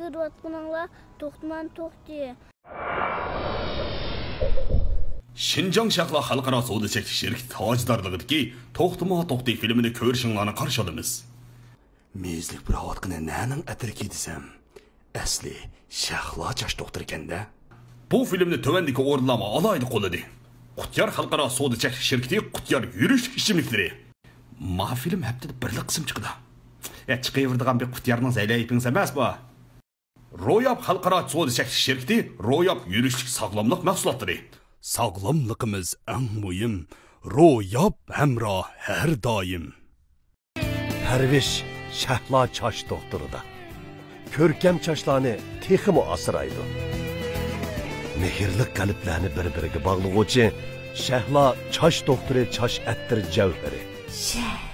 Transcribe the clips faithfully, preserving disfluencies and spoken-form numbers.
كۆرۈۋاتقىنىڭلار توختىما توختى. شىنجاڭ شەھلا خەلقئارا سودا چەكلىك شىركىتى تاجدارلىقىدىكى توختىما توختى فىلىمىنى كۆرۈشۈڭلارنى قارشى ئالىمىز. مېيىزلىك پۇراۋاتقىنى نەنىڭ ئەتىرىكى دېسەم، ئەسلى شەھلا چاچ دوختۇرىكەن-دە. بۇ فىلىمنى تۆۋەندىكى ئورۇنلارمۇ ئالاھىدە قوللىدى. قۇتيار خەلقئارا سودا چەكلىك شىركىتى قۇتيار يۈرۈشلۈك ئىچىملىكلىرى. ما فىلىم ھەپتىدە بىرلا قىسىم چىقىدۇ. يا، چىقىۋېرىدىغان بىر قۇتيارنىڭ زەيلەيپىڭىز ئەمەس بۇ. روياپ خەلقئارا سودا چەكلىك شىركىتى روياپ يۈرۈشلۈك ساغلاملىق مەھسۇلاتلىرى. ساغلاملىقىمىز ئەڭ مۇھىم، روياپ ھەمراھ ھەر دائىم. پەرۋىش شەھلا چاچ دوختۇرىدا. كۆركەم چاچلارنى تېخىمۇ ئاسرايدۇ. مېھىرلىك قەلبلەرنى بىر-بىرىگە باغلىغۇچى شەھلا چاچ دوختۇرى چاچ ئەتىر جەۋھىرى. شەھلا.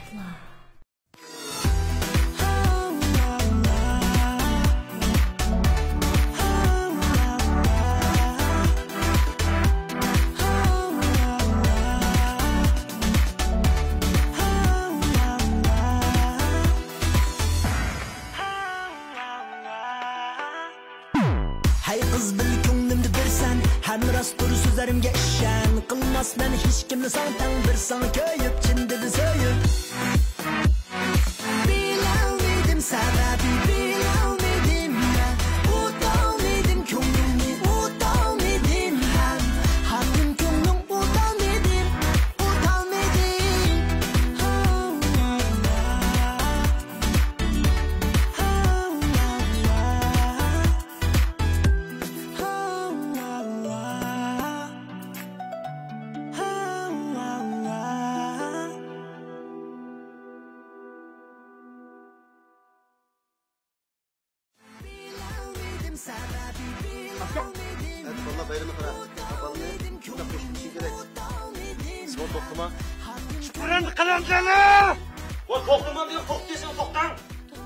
ھەي قىز، بىل كۆڭلۈمدە بىرسەن، ھەم راستتۇر سۆزلىرىمگە ئىشەن. قىلماسمەن ھېچكىمنى ساڭا تەڭ، بىر ساڭا كۆيۈپ، چىن دىلدىن سۆيۈپ. بىلەلمىدىم سەۋەبى، بىلەلمىدىم مەن. ئۇتالمىدىم كۆڭلۈڭنى، ئۇتالمىدىم ھەم. ھاكىم كۆڭلۈڭ ئۇتالمىدىم، ئۇتالمىدىم. ئاكا، بالىلار بايرىمى قارا. بالىنى شۇنداق قوشۇپ كېرەك. سىمون توختىما. شۇكران قىلىڭ جانا! ۋا توختىما دېدىم، توختى دېسەڭ توختاڭ!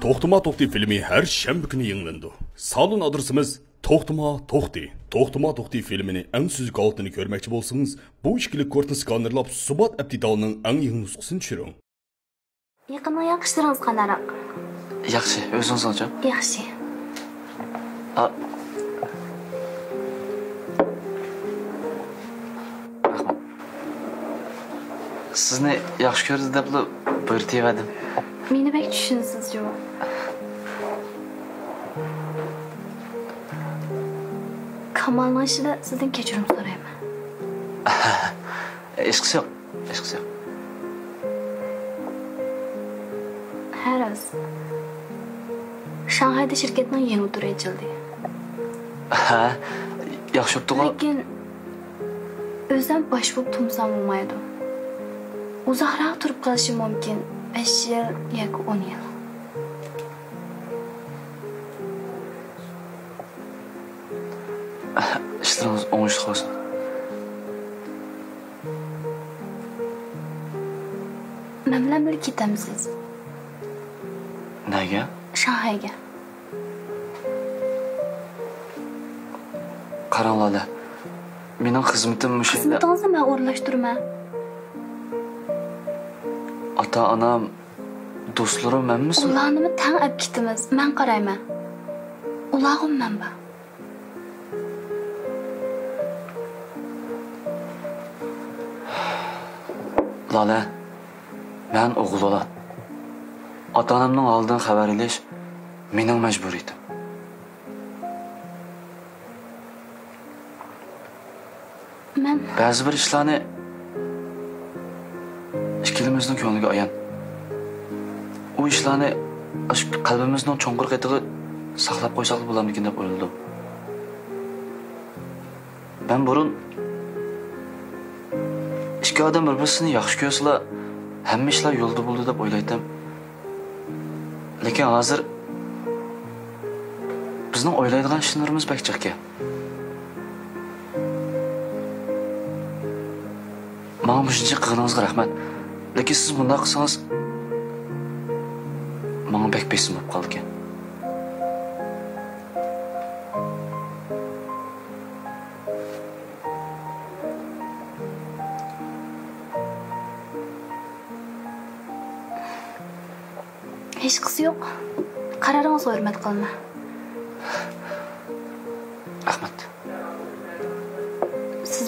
توختىما توختى فىلىمى ھەر شەنبە كۈنى يېڭىلىنىدۇ. سالون ئادرېسىمىز توختىما توختى. توختىما توختى فىلىمىنى ئەڭ سۈزۈك ھالىتىنى كۆرمەكچى بولسىڭىز، بۇ ئىككىلىك كورتنى سكانېرلاپ، سۇبات ئەپ دېتالىنىڭ ئەڭ يېڭى نۇسخىسىنى چۈشۈرۈڭ. يېقىندا ياقىشلىرىڭىز قانداقراق؟ ياخشى، ئۆزىڭىزنىڭچۇ؟ ياخشى. ئا، رەھمەت. سىزنى ياخشى كۆرىدۇ دەپلا بۇيرۇتۇۋەردىم. مېنى بەك چۈشىنىسىز جۇمۇ. كامالنىڭ ئىشىدا سىزدىن كەچۈرۈم سورايمەن. ھېچقىسى يوق. ھېچقىسى يوق. ھە، راست. شاڭخەيدە شىركەتنىڭ يېڭى تۈرى ئېچىلدى. ھە، ياخشى بوپتىغۇ. لېكىن ئۆزۈم باش بولۇپ تۇرمىسام بولمايدۇ. ئۇزاقراق تۇرۇپ قېلىشىم مۇمكىن، بەش يىل ياكى ئون يىل. ئىشلىرىڭىز ئوڭۇشلۇق بولسۇن. مەن بىلەن بىللە كېتەمسىز؟ نەگە؟ شاڭخەيگە. قاراڭ لالە، مېنىڭ خىزمىتىم مۇشۇ يەردە. خىزمىتىڭىزنى مەن ئورۇنلاشتۇرىمەن. ئاتا-ئانام، دوستلىرىم ھەممىسى. ئۇلارنىمۇ تەڭ ئەپ كېتىمىز، مەن قارايمەن. ئۇلارغىمۇ مەن بار. لالە، مەن ئوغۇل بالا. ئاتا-ئانامنىڭ ھالىدىن خەۋەر ئېلىش مېنىڭ مەجبۇرىيىتىم. مەن بەزى بىر ئىشلارنى ئىككىلىمىزنىڭ كۆڭلىگە ئايان. ئۇ ئىشلارنى ئاشۇ قەلبىمىزنىڭ چوڭقۇر قېتىغا ساقلاپ قويساقلا بولامدىكىن دەپ ئويلىدىم. مەن بۇرۇن، ئىككى ئادەم بىر-بىرسىنى ياخشى كۆرسىلا، ھەممە ئىشلار يولدا بولىدۇ دەپ ئويلايتتىم. لېكىن ھازىر بىزنىڭ ئويلايدىغان ئىشلىرىمىز بەك جىقكەن. ماڭا مۇشۇنچە قىلغىنىڭىزغا رەھمەت. لېكىن سىز بۇنداق قىلسىڭىز، ماڭا بەك بېسىم بولۇپ قالىدىكەن. ھېچقىسى يوق. قارارىڭىزغا ھۆرمەت قىلىمەن.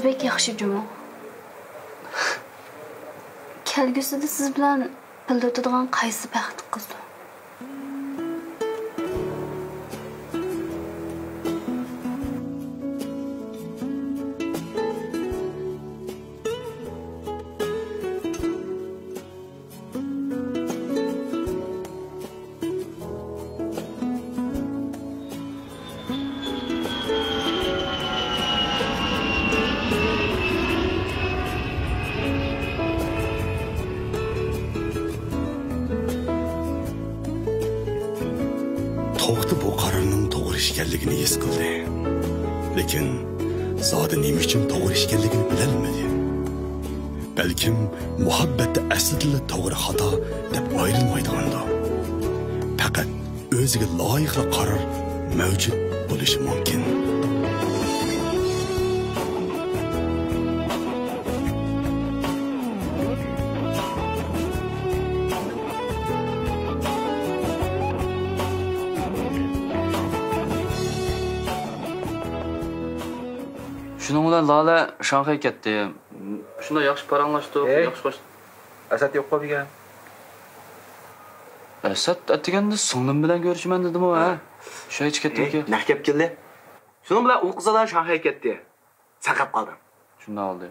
بەك ياخشى جۇمۇ. كەلگۈسىدە سىز بىلەن بىللە ئۆتىدىغان قايسى بەختلىك قىزدۇ؟ توختى بۇ قارارنىڭ توغرا ئىكەنلىكىنى ھېس قىلدى. لېكىن زادى نېمە ئۈچۈن توغرا ئىكەنلىكىنى بىلەلمىدى. بەلكىم مۇھەببەتتە ئەسلىدىلا توغرا خاتا دەپ ئايرىلمايدىغاندۇ. پەقەت ئۆزىگە لايىقلا قارار مەۋجۇت بولۇشى مۇمكىن. شۇنىڭ بىلەن لالە شاڭخەيگە كەتتى. شۇنداق ياخشى پاراڭلاشتۇق، ھەي، ياخشى خوش. ئەسەت يوققۇ بۈگۈن؟ ئەسەت ئەتىگەندە سىڭلىم بىلەن كۆرۈشىمەن دېدىمۇ، ھە؟ ھە. شۇ ئىچى كەتتىمكى؟ ھەي، نەق كەپ كەلدى. شۇنىڭ بىلەن ئۇ قىزلار شاڭخەيگە كەتتى. سەن قېلىپ قالدىڭ. شۇنداق بولدى.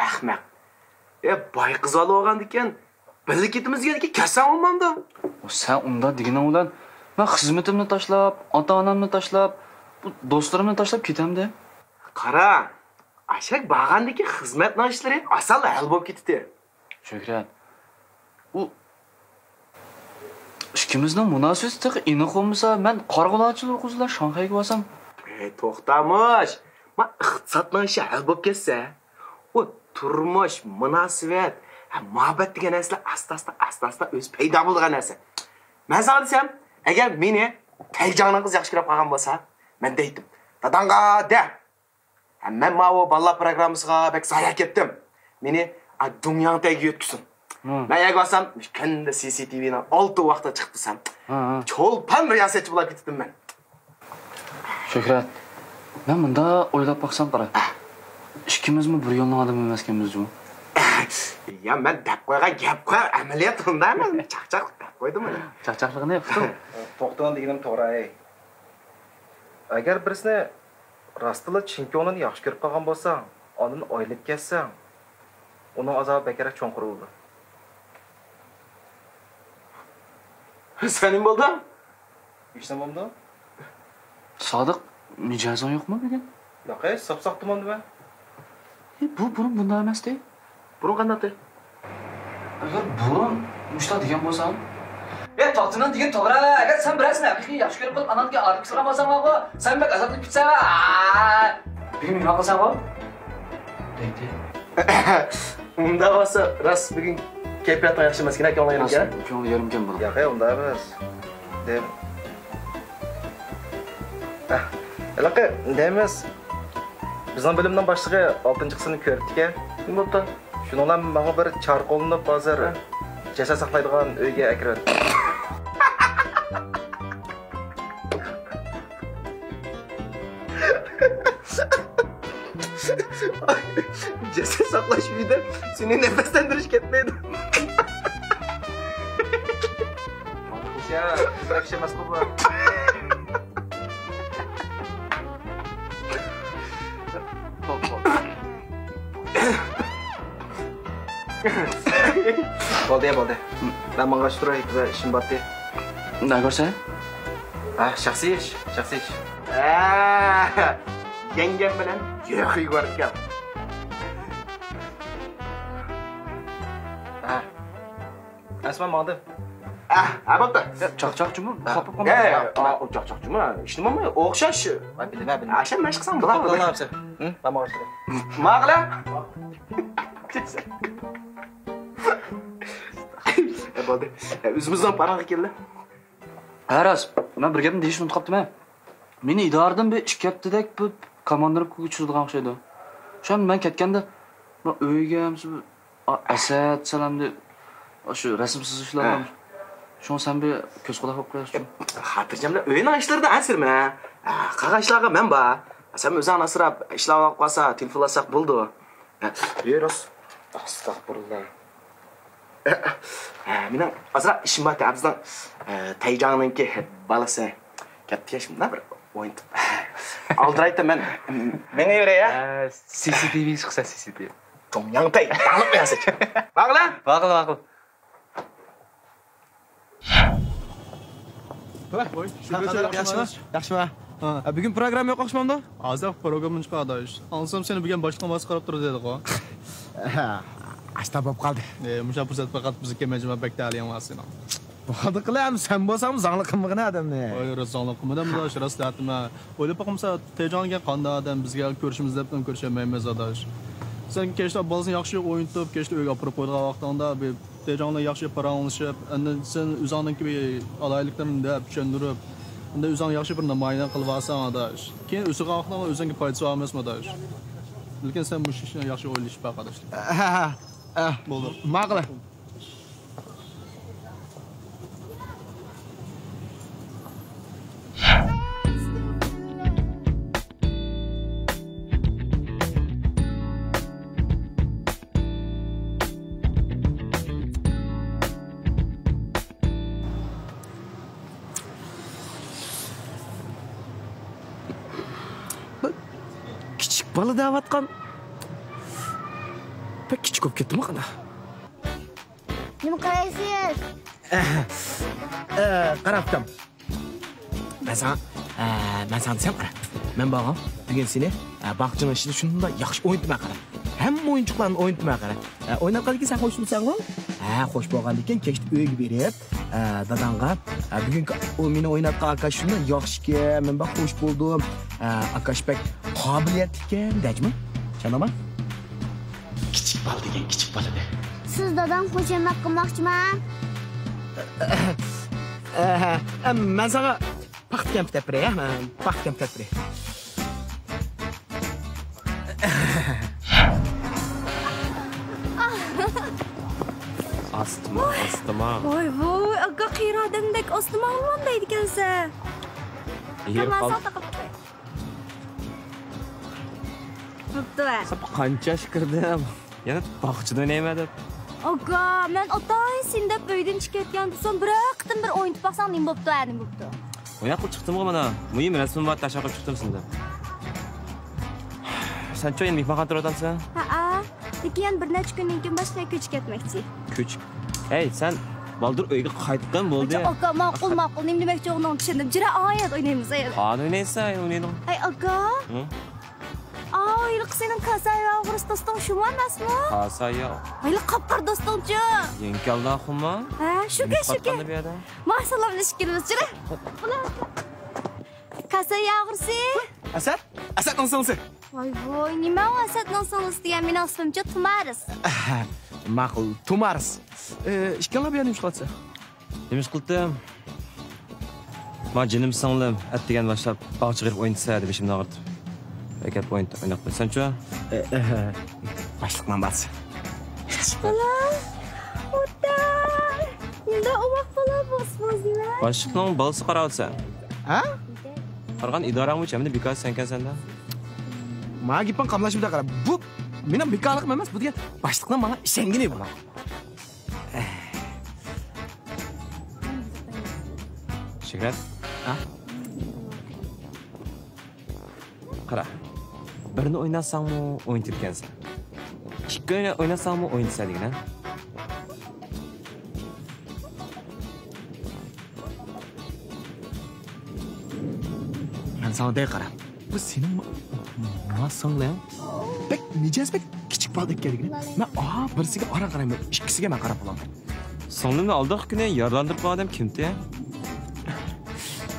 ئەخمەق. ئە، باي قىز بالا بولغاندىكىن، بىللە كېتىمىز دېگەندىكىن كەتسەڭ بولمامدۇ؟ سەن ئۇنداق دېگىنىڭ بىلەن، مەن خىزمىتىمنى تاشلاپ، ئاتا-ئانامنى تاشلاپ، بۇ دوستلىرىمنى تاشلاپ كېتەمدىم؟ قارا، ئاشەك بارغاندىكىن خىزمەتنىڭ ئىشلىرى ئاسانلا ھەل بولۇپ كېتىتى. شۆھرەت، ئۇ ئىككىمىزنىڭ مۇناسىۋىتى تېخى ئېنىق بولمىسا، مەن قارىغۇلارچىلىق ئۇقۇزىلا شاڭخەيگە بارسام. ئەي، توختا مۇش! ما ئىقتىسادنىڭ ئىشى ھەل بولۇپ كەتسە، ئۇ تۇرمۇش، مۇناسىۋەت، ھە، مۇھەببەت دېگەن نەرسىلەر ئاستا-ئاستا، ئاستا-ئاستا ئۆزى پەيدا بولىدىغان نەرسە. مەن ساڭا دېسەم، ئەگەر مېنى تەيجاڭنىڭ قىزى ياخشى كۆرۈپ قالغان بولسا، مەن دەيتتىم، داداڭغا دە! ھە، مەن ماۋۇ بالىلار پروگراممىسىغا بەك زايە كەتتىم. مېنى، ئا، دۇڭياڭتەيگە يۆتكىسۇن. ھە. مەن يەرگە بارسام، كۈندە سى سى تى ۋىنىڭ ئالتە ۋاقتىدا چىقىپ تۇرسام، ھە، ھە، چولپان رىياسەتچى بولاپ كېتىپتىمەن. شۆھرەت، مەن مۇنداق ئويلاپ باقسام قارا. ھە. ئىككىمىزمۇ بىر يولنىڭ ئادىمى ئەمەسكەنمىز جۇمۇ. يا، مەن دەپ قويغان گەپ قوي، ئەمەلىيەت ئۇنداق ئەمەس. چاقچاقلىق دەپ قويدۇم مانا. چاقچاقلىقنى قىلدىڭ. توختىغان دېگىنىم توغرا، ئەي. ئەگەر بىرسىنى راستلا چىن كۆڭلىدىن ياخشى كۆرۈپ قالغان بولساڭ، ئاندىن ئايرىلىپ كەتسەڭ، ئۇنىڭ ئازابى بەكرەك چوڭقۇر بولىدۇ. سەن نېمە بولدۇڭ؟ ھېچنېمە بولمىدى. سادىق، مىجەزىڭ يوقمۇ بۈگۈن؟ ياق، ھەي، ساپساق تۇماندىم مەن. ئى، بۇ بۇرۇن بۇنداق ئەمەستى. بۇرۇن قانداقتى؟ ئەگەر بۇرۇن مۇشۇنداق دېگەن بولسام. ئە، توختىنىڭ دېگىنى توغرا. ئەگەر سەن بىرەرسىنى ھەقىقىي ياخشى كۆرۈپ قېلىپ، ئاناندىن كېيىن ئايرىلىپ قالغان بولساڭ، ماڭا سەن بەك ئازابلىنىپ كېتىسەن. ئا، بۈگۈن مېھمان قىلساڭغۇ؟ دەيتتى. ئۇنداق بولسا، راست بۈگۈن كەيپىياتىڭ ياخشى ئەمەسكەن، كۆڭلۈڭ يېرىمكەن. راست، كۆڭلۈڭ يېرىمكەن بۇ. ياق، ئۇنداق ئەمەس. دەيمەن. ئە، ھېلىقى دەيمىز. بىزنىڭ بۆلۈمنىڭ باشلىقى ئالتىنچى قىسىمنى كۆرۈپتىكەن. نېمە بوپتۇ؟ شۇنىڭ بىلەن ماڭا بىر چارە قوللىنىپ، ھازىر ھە، جەسەت ساقلايدىغان ئۆيگە ئەكىرىۋەت. جەسەت ساقلاش ئۆيىدە سېنى نەپەسلەندۈرۈش كەتمەيدۇ. يا، بىزدەك ئىش ئەمەسقۇ بۇ. بولدى، بولدى. مەن ماڭغاچ تۇراي، بىزە ئىشىم بارتى. نەگە بارسەن؟ ھە، شەخسىي ئىش، شەخسىي ئىش. ھە، يەڭگەم بىلەن يۆخىگە بارىدىكەن. ھە. ئەسمە ماڭدىم. ئە، ھە، بوپتۇ. يا، چاقچاق جۇمۇ، خاپا قالما. يا، يا، يا، ئۇ چاقچاق جۇمۇ، ئىشنى بولماي، ئوخشاش. ۋاي، بىلمە، بىلمە. ئاشام مەشىق ساڭ بىلا. بىلا، بىلا، بىلا. ھىم، بارما ئاشتىلى. ماغلا. ئە، بولدى. ئە، ئۆزىمىزنىڭ پاراڭغا كەلدى. ھە، راست. مەن بىر گەپنى دېيىشنى ئۇنتۇپ قاپتىمەن. مېنى ئىدارىدىن بىر ئىككى ھەپتىدەك بىر كاماندىروپكىغا چۈشۈرىدىغان ئوخشايدۇ. شۇڭا مەن كەتكەندە، بۇ ئۆيگە ھەممىسى بىر، ئا، ئەسەت سالامدى، ئاشۇ رەسىم سىزىشلار ھە. بار. شۇڭا سەن بىر كۆز قۇلاق بولۇپ قويارسەن. خاتىرجەم، ئۆينىڭ ئىشلىرىدا ئەنسىرىمە. ھە، قالغان ئىشلارغا مەن بار. سەن ئۆزۈڭنى ئاسراپ، ئىشلار بولۇپ قالسا، تېلېفونلاشساق بولىدۇ. ئەي، راست. ئەستەغپۇرۇللا. ئە، مېنىڭ ئازراق ئىشىم بار، بىزنىڭ، ئە، تەيجاڭنىڭكى بالىسى. كەپتىكەن، شۇنداق بىر ئوينىتىپ. ئالدىرايتتىم مەن. مېڭىۋېرەي، ھە؟ ئە، سى سى تى ۋى چىقسا، سى سى تى ۋى. جۇڭياڭتەي، داڭلىق بىلەن سېچىن. ماقۇل، ھە؟ ماقۇل، ماقۇل. ۋاي، ۋاي، شۈكۈر، ياخشىمۇ؟ ياخشىمۇ؟ ھە. ھە، بۈگۈن پروگرامما يوق ئوخشىمامدۇ؟ ھازىر پروگرامما چىقار ئاداش. ئاڭلىسام سېنى بۈگۈن باشلىقىڭ باشقا قاراپ تۇرىدۇ دېدىغۇ. ھە، ئاشتا بولۇپ قالدى. ئە، مۇشۇ پۇرسەت پەقەت بىزگە كەلمەي، جۇما بەك تەلىيىڭ بار سېنىڭ. بولدى قىلە، ئەمدى سەن بولساڭمۇ زاڭلىق قىلمىغىن ئادەمنى. ۋاي، راست زاڭلىق قىلمىدىم ئاداش، راست دەتمە. ئويلاپ باقمىسا، تەيجاڭ دېگەن قانداق ئادەم، بىزگە كۆرۈشىمىز دەپلا كۆرۈشەلمەيمىز ئاداش. سەن كەچتە بالىسىنى ياخشى ئوينىتىپ، كەچتە ئۆيگە ئاپىرىپ قويىدىغان ۋاقتىڭدا بىر تەيجاڭ بىلەن ياخشى پاراڭلىشىپ، ئەندىن سەن ئۆزۈڭنىڭكى بىر ئالاھىدىلىكلىرىنى دەپ، چۈشەندۈرۈپ، ئەندىن ئۆزۈڭ ياخشى بىر نامايەندە قىلىۋالساڭ ئاداش. كېيىن ئۆسىدىغان ۋاقتىڭدا ئۆزۈڭگە پايدىسى بار ئەمەسمۇ ئاداش؟ لېكىن سەن مۇشۇ ئىشنى ياخشى ئويلىشىپ باق ئاداش. ھە، ھە، ھە. بولدى. ماقۇل. كىچىك بالا دەۋاتقان. بەك كىچىك بولۇپ كەتتىمۇ قانداق؟ نېمە قارايسىز؟ ئە، قاراپتىم. مەن ساڭا، ئە، مەن ساڭا دېسەم قارا. مەن بارغان بۈگۈن سېنى، ئە، باغچىنىڭ ئىچىدە شۇنداق ياخشى ئوينىتىمەن قارا. ھەممە ئويۇنچۇقلارنى ئوينىتىمەن قارا. ئە، ئويناپ قالدىكىن سەن خوش بولساڭغۇ؟ ھە، خوش بولغاندىكىن كەچتە ئۆيگە بېرىپ، ئە، داداڭغا، ئە، بۈگۈنكى ئۇ مېنى ئويناتقان ئاكاش شۇنداق ياخشىكەن، مەن بەك خوش بولدۇم. ئە، ئاكاش بەك قابىلىيەتلىككەن دەجمۇ؟ چاناما؟ كىچىك بالا دېگەن كىچىك بالا دە. سىز دادام خۇشامەت قىلماقچىما؟ ئە، مەن ساڭا پاختا كەمپۈت ئەپ بېرەي، ھە؟ پاختا كەمپۈت ئەپ بېرەي. ئاستىما، ئاستىما. ۋاي، ۋاي، ئاكا قېرى ئادەمدەك ئاستىما ئالغان دەيدىكەنسە. يېرىپ قال. بوپتۇ، ھە. ساپ قانچە ئاش كىردىم. يەنە باغچىدا ئوينايمەن دەپ. ئاكا، مەن ئاتايىن سېنى دەپ ئۆيدىن چىقىپ كەتكەن تۇرسام، بىرەر قېتىم بىر ئوينىتىپ باقساڭ نېمە بوپتۇ، ھە، نېمە بوپتۇ؟ ئويناپ قىلىپ چىقتىمغۇ مانا. مۇھىم رەسىمىم بار، تاشلاپ قويۇپ چىقتىم سېنى دەپ. سەنچۇ ئەمدى مېھمانخانىدا تۇرۇۋاتامسەن؟ ھەئە. لېكىن يەنە بىر نەچچە كۈندىن كېيىن باشقا يەرگە كۆچۈپ كەتمەكچى. كۆچۈپ؟ ھەي، سەن بالدۇر ئۆيگە قايتقىن بولدى. ئاكا، ماقۇل، ماقۇل. نېمە دېمەكچى بولغىنىڭنى چۈشەندىم. جۈرە ئايەت ئوينايمىز، ئايەت. قانى ئوينايسەن، ئايەت ئوينايدىغان. ھەي، ئاكا. ھە؟ ئاۋۇ ھېلىقى سېنىڭ كاسايا ئوغرىسى دوستۇڭ شۇمۇ ئەمەسمۇ؟ كاسايا. ھېلىقى قاپقارا دوستۇڭچۇ؟ يېڭى كەلدى ئاخۇمۇ. ھە، شۇكەن، شۇكەن. بۇ يەردە؟ ماڭا سالاملىشىپ كېلىمىز، جۈرە. كاسايا ئوغرىسى. ئەسەت؟ ئەسەتنىڭ سىڭلىسى. ۋاي ۋاي، نېمە ئۇ ئەسەتنىڭ سىڭلىسى دېگەن؟ مېنىڭ ئىسمىمچۇ تۇمارىس. ئەھە، ماقۇل، تۇمارىس. ئى، ئىككىڭلار بۇ يەردە نېمە ئىش قىلىۋاتىسىز؟ نېمە ئىش قىلدىم؟ ما جېنىم سىڭلىم، ئەتىگەن باشلاپ باغچىغا بېرىپ ئوينىتىسەن دېدى بېشىمنى ئاغرىتىپ. ئەكەپ ئوينىتىپ، ئويناپ قويسانچۇ؟ ئە، ئەھە، باشلىقنىڭ بالىسى. بالا، ئوتا، نېمە ئوماق بالا بولسا بولدى. باشلىقنىڭ بالىسى قاراۋاتىسەن. ھە؟ قارىغان ئىدارەڭ بويىچە ھەممىنى بىكار سەنكەن سەندە. ماڭا گېپىڭ قاملاشمىدى قارا. بۇ مېنىڭ بىكارلىقىم ئەمەس، بۇ دېگەن باشلىقنىڭ ماڭا ئىشەنگىنى بۇ. شۆھرەت. ھە؟ قارا. بىرنى ئويناتساڭمۇ ئوينىتىدىكەنسەن. ئىككىنى ئويناتساڭمۇ ئوينىتىسەن دېگىنە. مەن ساڭا دەي قارا. بۇ سېنىڭ ما-، ما سىڭلىڭ بەك مىجەزى بەك كىچىك بالىدەك ئىكەنلىكىنى مەن ئا بىرسىگە ئاران قارايمەن، ئىككىسىگە مەن قاراپ بولالمايمەن. سىڭلىمنى ئالدىنقى كۈنى يارىلاندۇرۇپ قويغان ئادەم كىمتى؟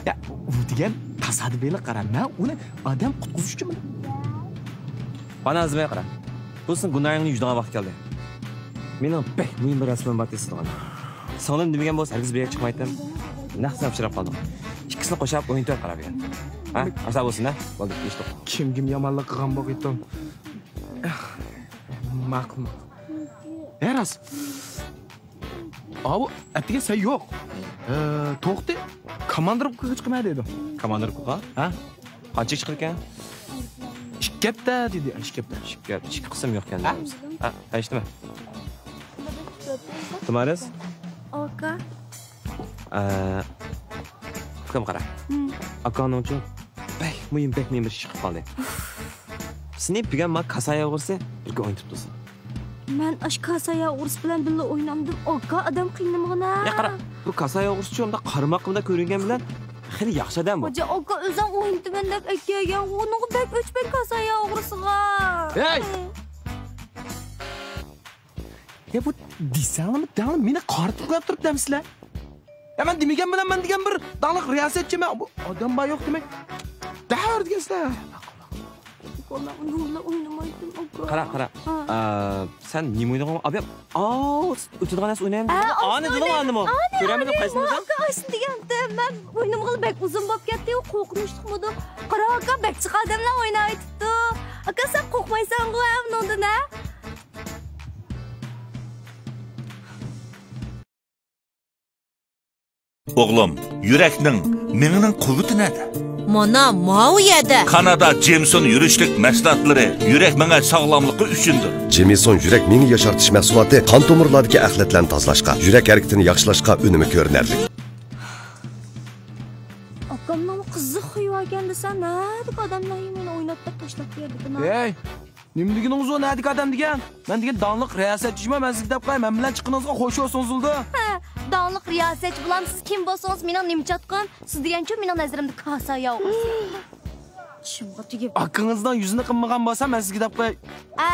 يا، ئۇ دېگەن تاسادىپىيلىق قارا، مەن ئۇنى ئادەم قۇتقۇزۇش ئۈچۈن مانا. مانا ھازىر ماڭا قارا. بۇ سېنىڭ گۇناھىڭنى يۇيىدىغان ۋاقىت كەلدى. مېنىڭ بەك مۇھىم بىر رەسىمىم بار تېزلىتىدىغان. سىڭلىم دېمىگەن بولسا ھەرگىز بۇ يەرگە چىقمايتتىم. نەق سېنىڭ ئۇچراپ قالدىم. ئىككىسىنى قوشاپ ئوينىتىۋەت قارا بۇ يەردە. ھە؟ ئاشۇنداق بولسۇن ھە؟ بولدى، ئىش توختى. كىمگىمۇ يامانلىق قىلغان بولغىيتتۇم. ماقۇل، ماقۇل. ھە راست. ئاۋۇ ئەتىگەن سەن يوق. ئە، توختى. كوماندىرغا كىرگۈچ قىلماي دېدىم. كوماندىرغا؟ ھە؟ قانچە چىقىدىكەن؟ گەپتە دېدى، ئىش گەپتە. ئىش گەپ، ئىش قىسىم يوق ئىكەن. ھە؟ ھە، ئەشتىمە. تۇمارىس؟ ئاكا. ئە، ئۇكام قارا. ھىم. ئاكاڭنىڭچۇ بەك مۇھىم، بەك مۇھىم بىر ئىش چىقىپ قالدى. سېنى بۈگۈن ما كاسايا ئوغرىسى بىرگە ئوينىتىپ تۇرسۇن. مەن ئاش كاسايا ئوغرىسى بىلەن بىللە ئوينامدىم. ئاكا، ئادەم قىينىمىغىنا. يا قارا، بۇ كاسايا ئوغرىسىچۇ ئۇنداق قارىماققىمدا كۆرۈنگەن بىلەن خېلى ياخشى ئادەم بۇ. خوجا ئاكا، ئۆزۈڭ ئوينىتىمەن دەپ ئەكەلگەن. ئۇنىڭغا بەك ئۆچ، بەك كاسايا ئوغرىسىغا. ھەي! يا بۇ دېسەڭلىمۇ دەڭلى مېنى قارىتىپ قويۇپ تۇرۇپ دەمسىلەر؟ يا مەن دېمىگەن بىلەن مەن دېگەن بىر داڭلىق رىياسەتچىمەن. بۇ ئادەم بار يوق دېمەك. دەھەر دېگەنسىلەر. قارا، قارا. ھە. ئا، سەن نېمە ئوينىغان؟ ئابىيام. ئاۋۇ، ئۆتىدىغان نەرسە ئوينايمىز. ھە، ئانى دېدىڭ ئانىمۇ؟ كۆرەمدۇ قايسىمىزنى؟ ئاكا، ئاشۇنى دېگەنتىم. مەن ئوينىمىغىلى بەك ئۇزۇن بولۇپ كەتتى. قورقۇنچلۇقمىدۇ؟ قارا ئاكا، بەك جىق ئادەملەر ئويناۋېتىپتۇ. ئاكا، سەن قورقمايسەنغۇ ھە ئۇنىڭدىن ھە؟ ئوغلۇم، يۈرەكنىڭ، مېڭىنىڭ قۇۋۋىتى نەدە؟ مانا، ماۋۇ يەردە. كانادا جېمسون يۈرۈشلۈك مەھسۇلاتلىرى يۈرەك مېڭە ساغلاملىقى ئۈچۈندۇر. جېمسون يۈرەك مېڭە ياشارتىش مەھسۇلاتى قان تومۇرلاردىكى ئەخلەتلەرنى تازىلاشقا، يۈرەك ھەرىكىتىنى ياخشىلاشقا ئۈنۈمى كۆرۈنەرلىك. ئاكامنىڭ قىزىق خۇيى باركەن دېسە، نەدىكى ئادەملەر مېنى ئويناتتى تاشلاپ بەردى. ھەي! نېمە دېگىنىڭىز ئۇ، نەدىكى ئادەم دېگەن؟ مەن دېگەن داڭلىق رىياسەتچىمۇ، مەن سىزگە دەپ قوياي، مەن بىلەن چىققىنىڭىزغا خوش بولسىڭىز بولىدۇ. ھە، داڭلىق رىياسەتچى بولامسىز، كىم بولسىڭىز مېنىڭ نېمە چاتىقىم؟ سىز دېگەنچۇ مېنىڭ نەزىرىمدە كاسايا ئوغرىسى. چىشىمغا تېگىپ. ئاكىڭىزنىڭ يۈزىنى قىلمىغان بولسا، مەن سىزگە دەپ قوياي. ئە،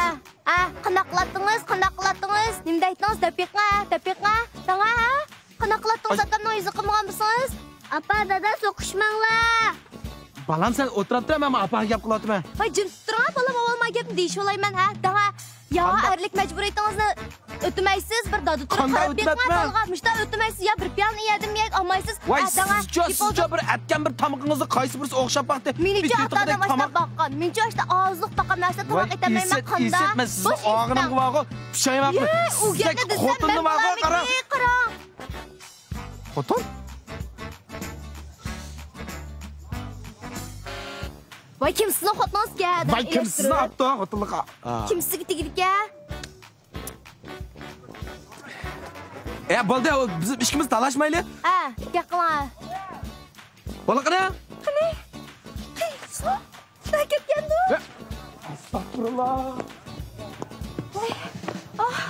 ئە، قانداق قىلاتتىڭىز، قانداق قىلاتتىڭىز؟ نېمە دەيتتىڭىز؟ دەپ بېقىڭ، دەپ بېقىڭ. داڭا، ھە؟ قانداق قىلاتتىڭىز، ئاي. ئاكامنىڭ يۈزىنى قىلمىغان بولسىڭىز؟ ئاپا، دادا، سوقۇشماڭلار. بالام، سەن ئولتۇراپ تۇر، مەن ئاپاغا گەپ قىلىۋاتىمەن. ۋاي، جىمىپ تۇرۇڭ، بالام، ئاۋۋال ما گەپنى دېيىشىۋالايمەن، ھە، داڭا. يا، قانداق؟ ئەرلىك مەجبۇرىيىتىڭىزنى ئۆتىمەيسىز، بىر دادا تۇرۇپ قاراپ بېقىڭ بالىغا. مۇشتا ئۆتىمەيسىز، يا بىر پىيالىنى يەردىمۇ يەپ ئالمايسىز. ۋاي، ھە، داڭا، سىزچۇ، سىزچۇ بىر ئەتكەن بىر تامىقىڭىزنى قايسى بىرسى ئوخشاپ باقتى؟ مېنىچۇ ئاتا-ئانام ئاشۇنداق باققان. مېنىچۇ ئاشتا ئازلىق باققان نەرسە تاماق ئېتەلمەيمەن، قانداق؟ ئىسىت، مەن سىزنىڭ ئاغرىنىڭغا بارغۇ، پۇشايماقمەن. يە، ئۇ گەپنى دېسەم، خوتۇننى مەن بارغۇ، قارا. قاراڭ. خوتۇن؟ ۋاي، كىم سىزنىڭ خوتۇنىڭىزكەن؟ ۋاي، كىم سىزنى ئاپتۇ خوتۇنلۇققا؟ كىم سىزگە تېگىدىكەن؟ ئە، بولدى، بىز ئىككىمىز تالاشمايلى. ھە، گەپ قىلىڭ. بولدى قېنى. قېنى؟ قېنى؟ نەگە كەتكەندۇ؟ ئەستەغپۇرۇللا. ۋاي، ئاھ،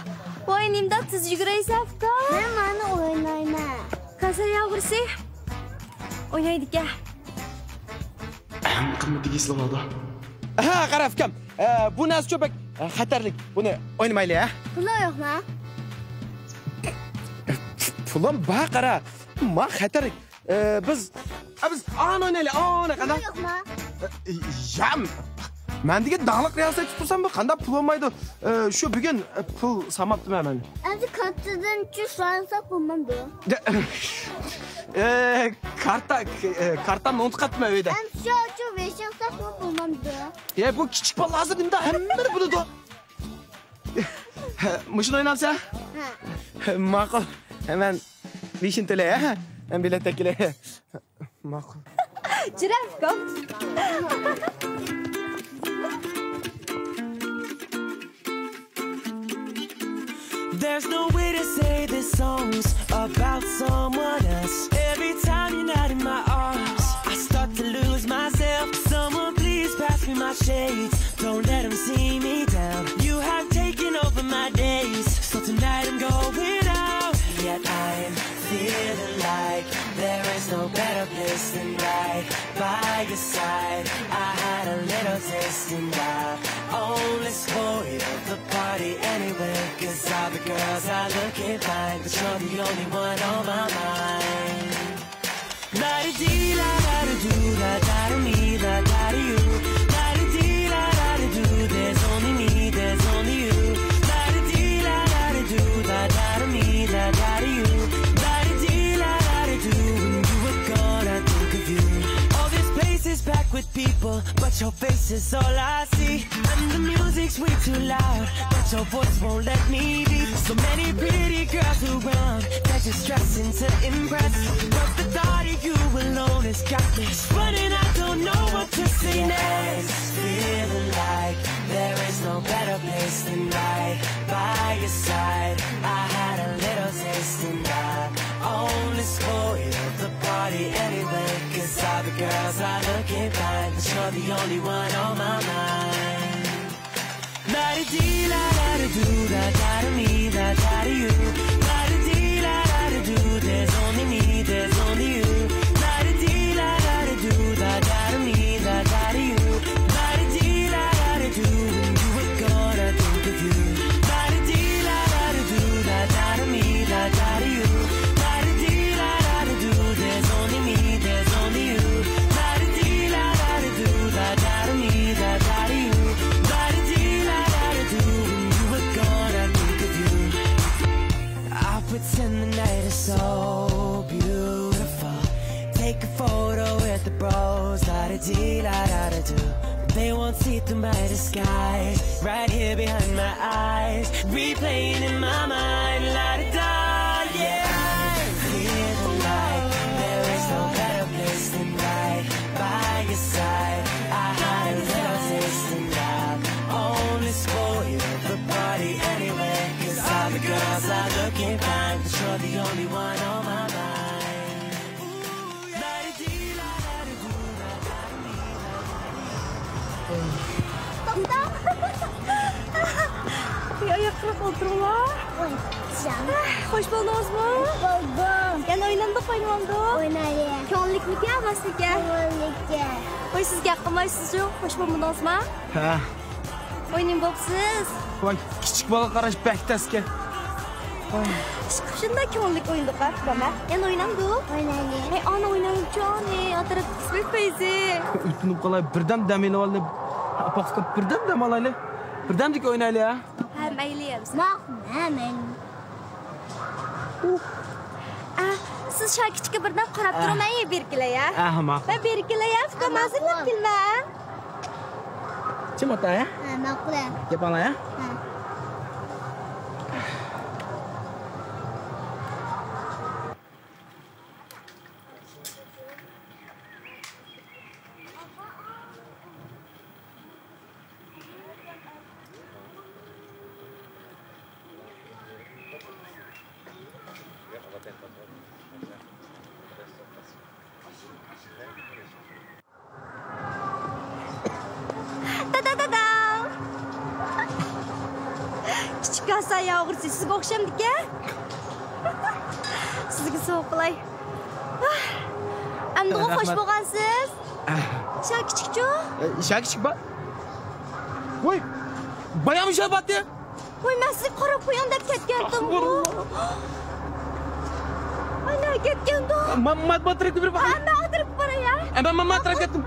ۋاي، نېمىنداق تېز يۈگۈرەيسەن، ئۇكا؟ مەن مانا ئوينايمەن. كاسايا ئوغرىسى ئوينايدىكەن. ئەڭ قىممىتىگە ئېسىلىۋالدى. ھە، قارا، ئۇكام. ئە، بۇ نەرسىچۇ بەك، ئە، خەتەرلىك. بۇنى ئوينىمايلى، ھە؟ پۇلۇڭ يوقمۇ؟ پۇلۇم بار، قارا. ما خەتەرلىك. ئە، بىز، ئە، بىز ئانى ئوينايلى، ئانى، قانداق؟ يوقما؟ ئە، يام. مەن دېگەن داڭلىق رىياسەتچى تۇرسام، بۇ قانداق پۇل بولمايدۇ؟ ئە، شۇ بۈگۈن، ئە، پۇل سالماپتىمەن مەن. ئەمدى كارتىدىن چۈش سالساق بولمامدۇ؟ ئە، كارتا، ئە، كارتامنى ئۇنتۇپ قاپتىمەن ئۆيدە. ئەمدى شۇ، شۇ بېشىڭ ساقلاپ بولمامدۇ؟ ئە، بۇ كىچىك بالىلار ھازىر نېمىدا ھەممىنى بىلىدۇ. مۇشۇنى ئوينامسەن؟ ھە. ماقۇل. مەن بېشىنى تۆلەي، ھە؟ مەن بېلەت تەككىلەي. ماقۇل. جىرەفكام. There's no way to say this song's about someone else. Every time you're not in my arms, I start to lose myself. Someone please pass me my shades. Don't let 'em see me down. You have taken over my days. So tonight I'm going out. Yet I'm feeling like there is no better place than right by your side. I had a little taste and I only spoiled the party anyway. 'Cause all the girls are looking fine, but you're the only one on my mind. La-di-dee, la-da-da-doo, la-da-da-me, la-da-da-you. La-di-dee, la-da-da-doo, there's only me, there's only you. La-di-dee, la-da-da-doo, la-da-da-me, la-da-da-you. La-di-dee, la-da-da-doo, when you were gone, I think of you. All these places packed with People, but your face is all I see. And the music's way too loud, but your voice won't let me be. So many pretty girls around, they're just dressing to impress. But the thought of you alone has got me running, I don't know what to say next. Feeling like there is no better place than right by your side. I had a little taste and I only spoiled the party anyway. 'Cause all the girls are looking fine, but you're the only one on my mind. La-da-dee, la-da-da-doo, da-da-da-me, da-da-da-you. La-da-dee, la-da-da-doo, there's only me, there's only you. La-da-dee, la-da-da-doo, da-da-da-me, da-da-da-you. La-da-dee, la-da-da-doo, when you were gone, I think of you. La-da-dee, la-da-da-doo, da-da-da-me, da-da-da-you. La-da-dee, la-da-da-doo, there's only me, there's only you. La-da-dee, la-da-da-doo, da-da-da-me, da-da-da-you. La-da-dee, la-da-da-doo, when you were gone, I think of you. I'll pretend the night is so beautiful. Take a photo with the bros, la-da-dee, la-da-da-doo. They won't see through my disguise, right here behind my eyes, replaying in my mind, la-da-da, yeah. Feeling like there is no better place than right by your side. I had a little taste and I only spoiled the party anyway. 'Cause all the girls are looking fine, but you're the only one on my mind. Ooh, yeah. La-da-dee, la-da-da-doo, la-da-da-me. توختاڭ. بىر ئاياققا ئولتۇرۇڭلار. ئوي، جان. خوش بولدىڭىزمۇ؟ بولدۇم. يەنە ئوينامدۇق، ئوينىمامدۇق؟ ئوينايلى. كۆڭۈللۈكمىكەن، راستمىكەن؟ كۆڭۈللۈككەن. ۋاي، سىز گەپ قىلمايسىزچۇ؟ خوش بولمىدىڭىزما؟ ھە. ئوينىمۇ بوپسىز؟ ۋاي، كىچىك بالىغا قاراش بەك تەسكەن. ئىشقىلىپ شۇنداق كۆڭۈللۈك ئوينىدۇق، ھە، ئۇكام، ھە؟ يەنە ئوينامدۇق؟ ئوينايلى. ھەي، ئانا ئوينايلىچۇ، ئانا، ئاتراپ قىسمەت پەيزى. ئۆتۈنۈپ قالاي، بىردەم دەم ئېلىۋالدى. ئاپاققا بىردەم دەم ئالايلى. بىردەمدىكى ئوينايلى، ھە؟ ھە، مەيلى، ھە. ماقۇل، ھە، مەيلى. ئە، سىز شۇ كىچىككە بىردەم قاراپ تۇرۇڭ، مەن بېرىپ كېلەي، ھە؟ ئەھ، ماقۇل. مەن بېرىپ كېلەي، ھە، ئۇكام، ھازىرلاپ كېلىمەن. چىم ئاتا، ھە؟ ھە، ماقۇل، ھە. گەپ ئاڭلاي، ھە؟ ھە. دادا، دادا! كىچىك كاسا ياغۇرسى سىزگە ئوخشامدىكەن؟ سىزگە سوۋغا قىلاي. ئەمدىغۇ خوش بولغانسىز. شا كىچىكچۇ؟ شا كىچىك با. ۋوي، بايام شا باتتى. ۋاي، مەن سىزگە قاراپ قويۇڭ دەپ كەتكەنتىمغۇ. ئاي، نەگە كەتكەندۇ؟ ما، ما، ما تەرەپكە بېرىپ باقاي. ھە، مەن ئۇ تەرەپكە باراي، ھە. ھە، مەن، مەن، مەن تەرەپكە كەتتىم.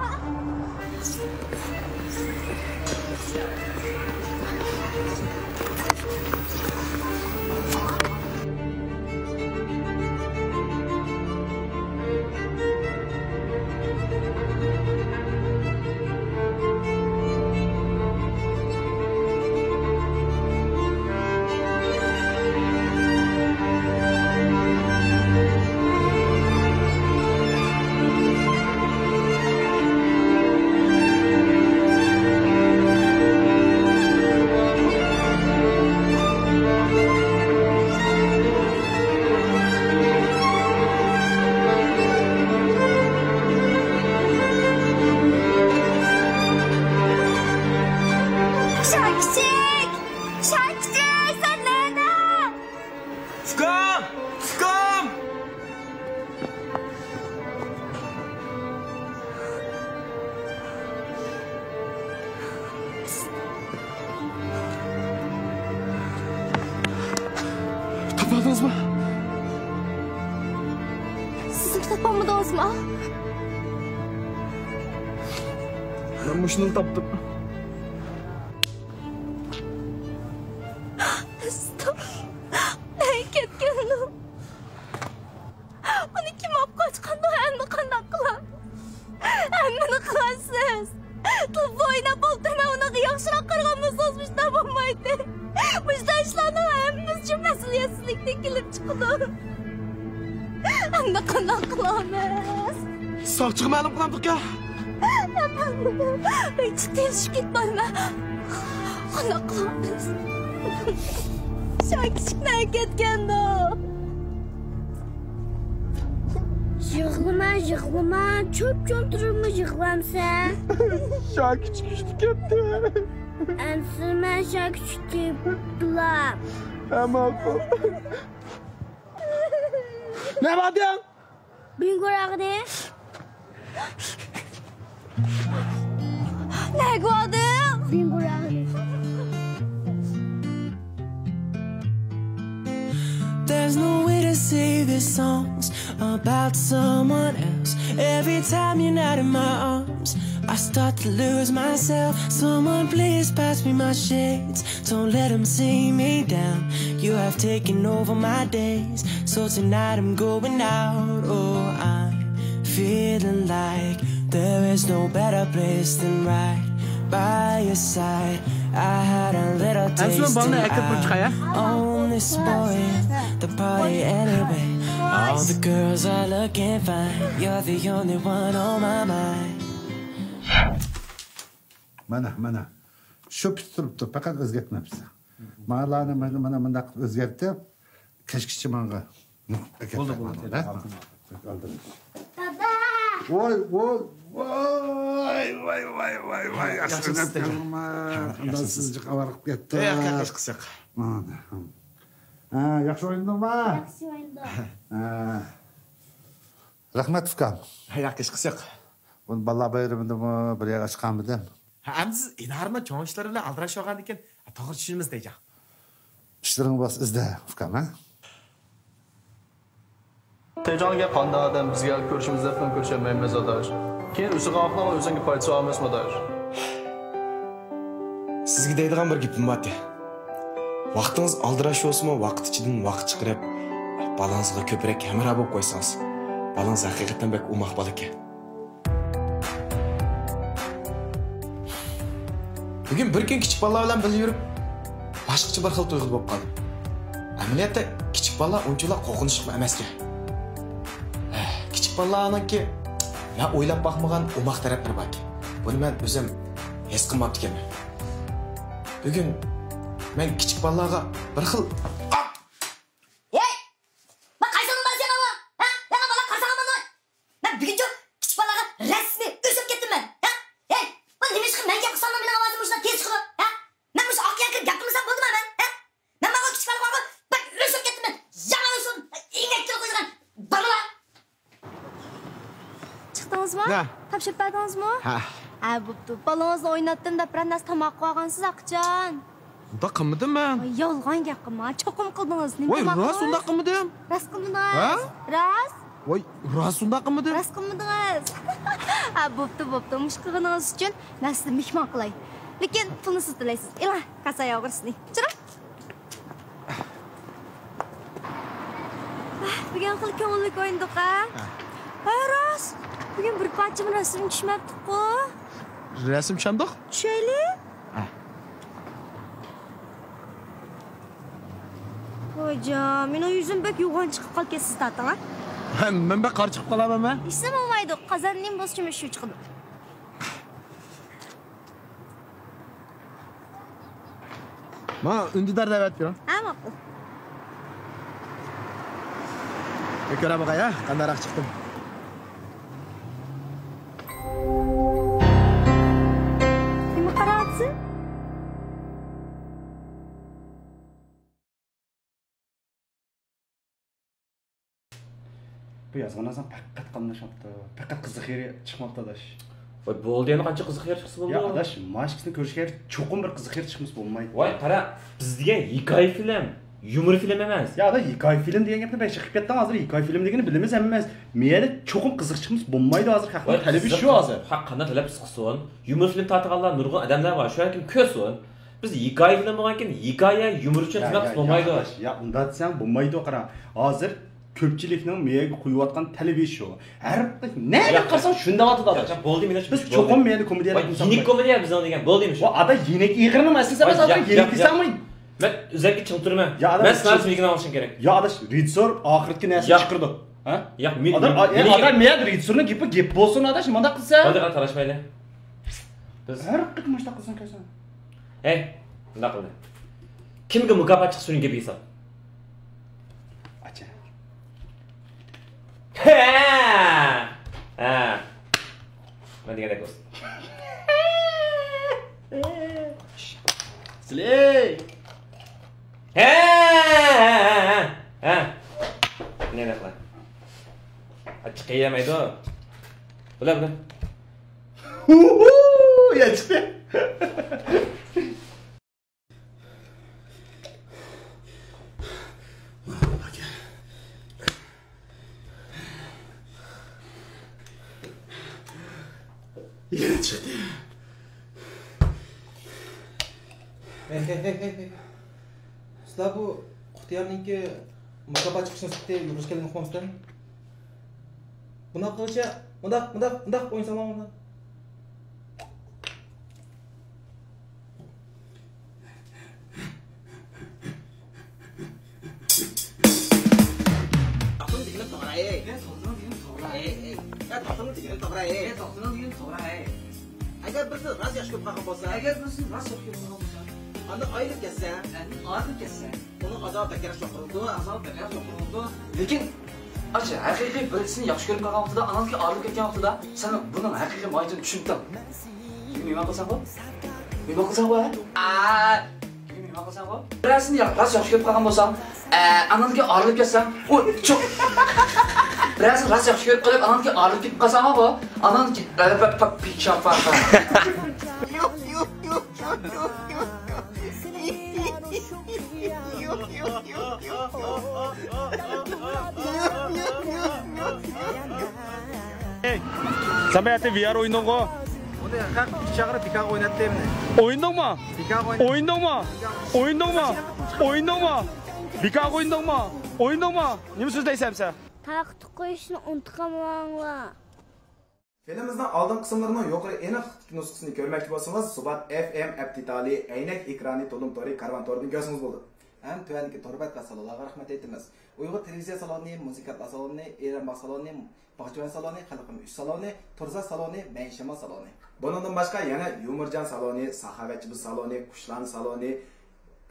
شاكىچىك! شاكىچىك، سەن نەدە؟ ئۇكام! ئۇكام! تاپالدىڭىزمۇ؟ سىزمۇ تاپالمىدىڭىزمۇ؟ مەن مۇشۇنى تاپتىم. نەگە كەتكەندۇ؟ ئۇنى كىم ئاپ قاچقاندۇ؟ ئەمدى قانداق قىلاي؟ ھەممىنى قىلارسىز. ئىشىكتىن كېلىپ چىقىدۇ. ئەمدى قانداق قىلىمىز؟ ساقچىغا مەلۇم قىلامدۇق يا؟ ئەمەلدىمۇ بەك جىق تېلىشىپ كېتىپارمەن. قانداق قىلىمىز؟ شاكىچىك نەگە كەتكەندۇ؟ يىغلىما، يىغلىما، چوپ-چوڭ تۇرۇپمۇ يىغلامسەن؟ شاكىچىك ئۈچتە كەتتى. ئەمسە مەن شاكىچىك تېپىپلا. ھە، ماقۇل. نېمە دېدىڭ؟ بىڭگو راغدى. نەگە باردىڭ؟ بىڭگو راغدى. There's no way to say this song's about someone else. Every time you're not in my arms, I start to lose myself. Someone please pass me my shades. Don't let 'em see me down. You have taken over my days. So tonight I'm going out. Oh, I'm feeling like there is no better place than right by your side. I had a little taste and I only spoiled the party anyway. All the girls are looking fine. You're the only one on my mind. مانا، مانا. شۇ پىت تۇرۇپتۇ، پەقەت ئۆزگەرتمەپسىز. مانا، مانا، مانا مۇنداق قىلىپ ئۆزگەرتىپ، كەچكىچە ماڭا. بولدى، بولدى. دادا! ۋاي، ۋاي، ۋاي، ۋاي، ۋاي، ۋاي، ۋاي. ياخشى ئىستەيمەن. ئاندىن سىز جىق ئاۋارە قىلىپ كەتتى. ياق، ياق، ھېچقىسى يوق. مانا. ھە، ياخشى ئوينىدىڭما؟ ياخشى ئوينىدىم. ھە. رەھمەت، ئۇكام. ياق، ھېچقىسى يوق. بۇنى بالىلار بايرىمىدىمۇ بىر يەرگە ئاچقانمىدىم؟ ھە، ئەمدى سىز ئىنارنىڭ چوڭ ئىشلىرى بىلەن ئالدىراش بولغاندىكىن، ھە، توغرا چۈشىنىمىز دەيجان. ئىشلىرىڭ بولسا ئىزدە، ئۇكام، ھە؟ تەيجانغا قانداق ئادەم، بىزگە كۆرۈشىمىز دەپمۇ كۆرۈشەلمەيمىز، ئاداش. كېيىن ئۆسۈگەن ئاقنىڭ ئۆزۈڭگە پايدىسى بار ئەمەسمۇ، ئاداش؟ سىزگە دەيدىغان بىر گېپىم بار ئىدى. ۋاقتىڭىز ئالدىراش بولسىمۇ، ۋاقىت ئىچىدىن ۋاقىت چىقىرىپ، بالىڭىزغا كۆپرەك ھەمراھ بولۇپ قويسىڭىز. بالىڭىز ھەقىقەتەن بەك ئوماق بالا ئىكەن. بۈگۈن بىر كۈن كىچىك بالىلار بىلەن بىللە يۈرۈپ، باشقىچە بىر خىل تۇيغۇدا بولۇپ قالدىم. ئەمەلىيەتتە كىچىك بالىلار ئۇنچىۋالا قورقۇنچلۇقمۇ ئەمەسكەن. كىچىك بالىلارنىڭكى مەن ئويلاپ باقمىغان ئوماق تەرەپلىرى باركەن. بۇنى مەن ئۆزۈم ھېس قىلماپتىكەنمەن. بۈگۈن مەن كىچىك بالىلارغا بىر خىل ھەي! مانا قايسىڭنىڭ بالىسى يامان؟ ھە؟ يامان بالا قارىساڭ مانا. مەن بۈگۈنچۇ كىچىك بالىلارغا رەسمىي ئۆچۈپ كەتتىم مەن. ھە؟ ھەي! مانا نېمە ئىشقا مەن گەپ قىلساملا مېنىڭ ئاۋازىم مۇشۇنداق تېز چىقىدۇ؟ ھە؟ مەن مۇشۇ ئاق يەرگە كىرىپ گەپ قىلمىسام بولدىما مەن؟ ھە؟ مەن ماڭا كىچىك بالىلارغا بەك ئۆچۈپ كەتتىم مەن. يامان ئۆچۈپ، ئىنەككە قويىدىغان بالىلار. چىقتىڭىزمۇ؟ نە؟ تاپشۇرۇپ بەردىڭىزمۇ؟ ھە. ھە، بوپتۇ. بالىڭىزنى ئويناتتىم دەپ بىرەر نەرسە تاماق قىلىۋالغانسىز ئاقىجان. ئۇنداق قىلمىدىم مەن. ۋاي، يالغان گەپ قىلما. چوقۇم قىلدىڭىز. نېمە ۋاي، تاماق راست قىلدىڭىز؟ ئۇنداق قىلمىدىم. راست قىلمىدىڭىز. ھە؟ راست. ۋاي، راست ئۇنداق قىلمىدىم. راست قىلمىدىڭىز. ھە، بوپتۇ، بوپتۇ. مۇشۇ قىلغىنىڭىز ئۈچۈن مەن سىزدىن مېھمان قىلاي. لېكىن پۇلنى سىز تۆلەيسىز. ئېلىڭ، كاسا ياغۇرسىنى. چىراڭ. بۈگۈن خېلى كۆڭۈللۈك ئوينىدۇق، ھە؟ ھە. ھە، راست. بۈگۈن بىر پارچىمۇ رەسىم چۈشمەپتىكقۇ. رەسىم چۈشەمدۇق؟ چۈشەيلى. ھە. خوجام، مېنىڭ يۈزۈم بەك يوغان چىقىپ قالىدىكەن سىز تارتىڭ، ھە؟ ھە، مەن بەك قارا چىقىپ قالامەنمۇ؟ ھېچنېمە بولمايدۇ، قازان نېمە بولسا شۇ چىقىدۇ. ماڭا ئۈندىدار دەۋەت بېرىڭ. ھە، ماقۇل. بىر كۆرە باقاي، ھە، قانداقراق چىقتىم. نېمە قاراۋاتىسەن؟ بۇ يازغان نەرسەڭ پەقەت قاملاشماپتۇ. پەقەت قىزىق يېرى چىقماپتۇ، ئاداش. ۋاي، بولدى، يەنە قانچە قىزىق يېرى چىقسا بولىدۇ؟ يا، ئاداش، مانا ئىككىسىنى كۆرۈشكە چوقۇم بىر قىزىق يېرى چىقمىسا بولمايدۇ. ۋاي، قارا، بىز دېگەن ھېكايە فىلىم، يۇمۇر فىلىم ئەمەس. يا، ئاداش، ھېكايە فىلىم دېگەن گەپنى بەك چىقىپ كەتتىڭ ھازىر. ھېكايە فىلىم دېگىنى بىلىمىز ھەممىمىز. مەيەردە چوقۇم قىزىق چىقمىسا بولمايدۇ ھازىر. خەقنىڭ تەلىپى شۇ ھازىر. خەق قانداق تەلەپ قىلسۇن؟ يۇمۇر فىلىم تارتىدىغانلار نۇرغۇن ئادەملەر بار. شۇ ھەركىم كۆرسۇن. بىز ھېكايە فىلىم بولغاندىكىن ھېكايە، يۇمۇر ئۈچۈن خىزمەت قىلسا بولمايدۇ. يا، ئۇنداق دېسەڭ بولمايدۇ، قارا. ھازىر كۆپچىلىكنىڭ مېيەگە قويۇۋاتقان تەلىپى شۇ. ھەر نەدە قارىساڭ شۇنداق دەۋاتىدۇ، ئاداش. بولدى، مېنىڭ بىز چوقۇم مەيەدە كومېدىيە دەپ يېنىك كومېدىيە بىزنىڭ دېگەن. بولدى، مۇشۇ. ئاداش، يېنىك ئېغىرنىڭ مەسىلىسى ئەمەس، ھازىر يېنىك دېسەڭمۇ. مەن ئۆزەككە چىڭ تۇرىمەن. يا ئادەم، مەن سىلەرنى بىلگىنى ئاڭلىشىم كېرەك. يا ئاداش، رېژىسسور ئاخىرىدىكى نەرسىنى ياق. چىقىرىدۇ. ھە؟ ياق، مېنى، ئادەم، مېنى، ئادەم، مېنى، مېنى، رېژىسسورنىڭ گېپى گەپ بولسۇن، ئاداش، مۇنداق قىلسا. بولدى، قارا، تالاشمايلى. بىز ھەر قېتىم مۇشۇنداق قىلساڭ كەلسەڭ. ھەي، مۇنداق قىلدى. كىمگە مۇكاپات چىقسا، شۇنىڭ گېپىگە سال. ئاچا. ھە! ھە! مەن دېگەندەك بولسۇن. سىلەي! ھە! ھە! ھە! ھە! نېمە قىلاي؟ ئاچچىق يېمەيدۇ. بۇلار، بۇلار. يا چىقتى. يەنە چىقتى. ھەي، ھەي، ھەي، ھەي، ھەي. سىلەر بۇ قۇتىيارنىڭكى مۇكاپات چىقىشىنى سۈپىتى يۇقىرى كەلگەن ئۇقمامسىلەر؟ بۇنداق قىلغۇچە، مۇنداق، مۇنداق، مۇنداق ئوينىساڭلار مۇنداق. توختىڭ دېگىنىم توغرا، ئەي. ئەي، توختىڭ دېگىنىم توغرا، ئەي. ئەي، توختىڭ دېگىنىم توغرا، ئەي. ئەي، توختىڭ دېگىنىم توغرا، ئەي. ئەگەر بىرسى راست ياخشى كۆرۈپ قالغان بولسا. ئەگەر بىرسى راست ياخشى كۆرۈپ قالغان بولسا. ئاندىن ئايرىلىپ كەتسە. ئاندىن ئايرىلىپ كەتسە. ئۇنىڭ ئازابى بەكرەك چوڭقۇر بولىدۇ. ئازابى بەكرەك چوڭقۇر بولىدۇ. لېكىن، ئاچا، ھەقىقىي بىرسىنى ياخشى كۆرۈپ قالغان ۋاقتىدا، ئانىڭدىكى ئايرىلىپ كەتكەن ۋاقتىدا، سەن بۇنىڭ ھەقىقىي ماھىيىتىنى چۈشىنىپتىڭ. بۈگۈن مېھمان قىلساڭغۇ؟ مېھمان قىلساڭغۇ، ھە؟ ئا، بۈگۈن مېھمان قىلساڭغۇ؟ بىرەرسىنى يا-، راست ياخشى كۆرۈپ قالغان بولساڭ، ئە، ئانىڭدىكى ئايرىلىپ كەتسەڭ، ئۇ چوق-، بىرەرسىنى راست ياخشى كۆرۈپ قېلىپ، ئانىڭدىكى ئايرىلىپ كېتىپ قالساڭغۇ، ئانىڭدىكى، ئە، پە-، پە-، پىشاپ بار. سەن بۇ يەردە ۋى ئار ئوينىدىڭغۇ؟ ئۇنى ھەق چاغىرىپ بىكارغا ئويناتتى مېنى. ئوينىدىڭمۇ؟ بىكارغا ئويناتتى. ئوينىدىڭمۇ؟ ئوينىدىڭمۇ؟ ئوينىدىڭمۇ؟ بىكارغا ئوينىدىڭمۇ؟ ئوينىدىڭمۇ؟ نېمە سۆزلەيسەن سەن؟ تارقىتىپ قويۇشنى ئۇنتۇپ قالماڭلار. فىلىمىمىزنىڭ ئالدىنقى قىسىملىرىنىڭ يۇقىرى ئېنىقلىقتىكى نۇسخىسىنى كۆرمەكچى بولسىڭىز، سۇبات ئەف ئېم ئەپ دېتالى، ئەينەك ئېكرانى، تولۇم تورى، كارۋان تورىدىن كۆرسىڭىز بولىدۇ. ھەم تۆۋەندىكى تور بەت ۋە سالونلارغا رەھمەت ئېيتىمىز. ئۇيغۇر تېلېۋىزىيە سالونى، مۇزىكانتلار سالونى، ئېرەن باغ سالونى، باغچىۋەن سالونى، خەلقىم ئۈچ سالونى، تۇرزا سالونى، مەيىن شامال سالونى. بۇنىڭدىن باشقا يەنە يۇمۇرجان سالونى، ساخاۋەتچى بىز سالونى، قۇشلارنى سالونى،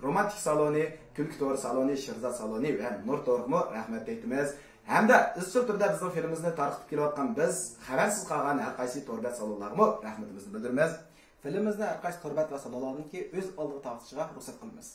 رومانتىك سالونى، كۈلكە تورى سالونى، شىرزات سالونى ۋە نۇر تورىغىمۇ رەھمەت ئېيتىمىز. ھەمدە ئىزچىل تۈردە بىزنىڭ فىلىمىمىزنى تارقىتىپ كېلىۋاتقان بىز خەۋەرسىز قالغان ھەر قايسى تور بەت سالونلارغىمۇ رەھمىتىمىزنى بىلدۈرىمىز. فىلىمىمىزنى ھەر قايسى تور بەت ۋە سالونلارنىڭكى ئۆز ئالدىغا تارقىتىشىغا رۇخسەت قىلىمىز.